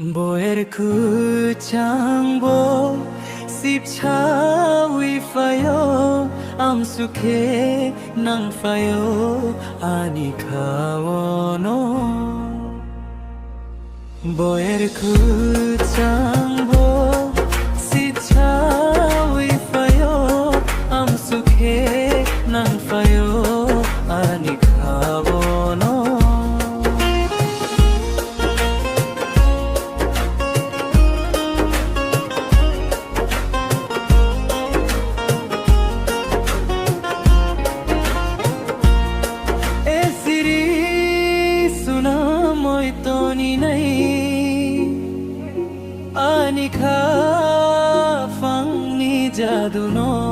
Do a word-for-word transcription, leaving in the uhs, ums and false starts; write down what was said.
Boyer kwchangbo sipchawi phaio, amsukhe nang phaio ani khaono. Boyer kwchangbo sipchawi phaio, amsukhe nang phaio ani khaono. Esiri sunamoi toni nai ani kha phangni jaduno.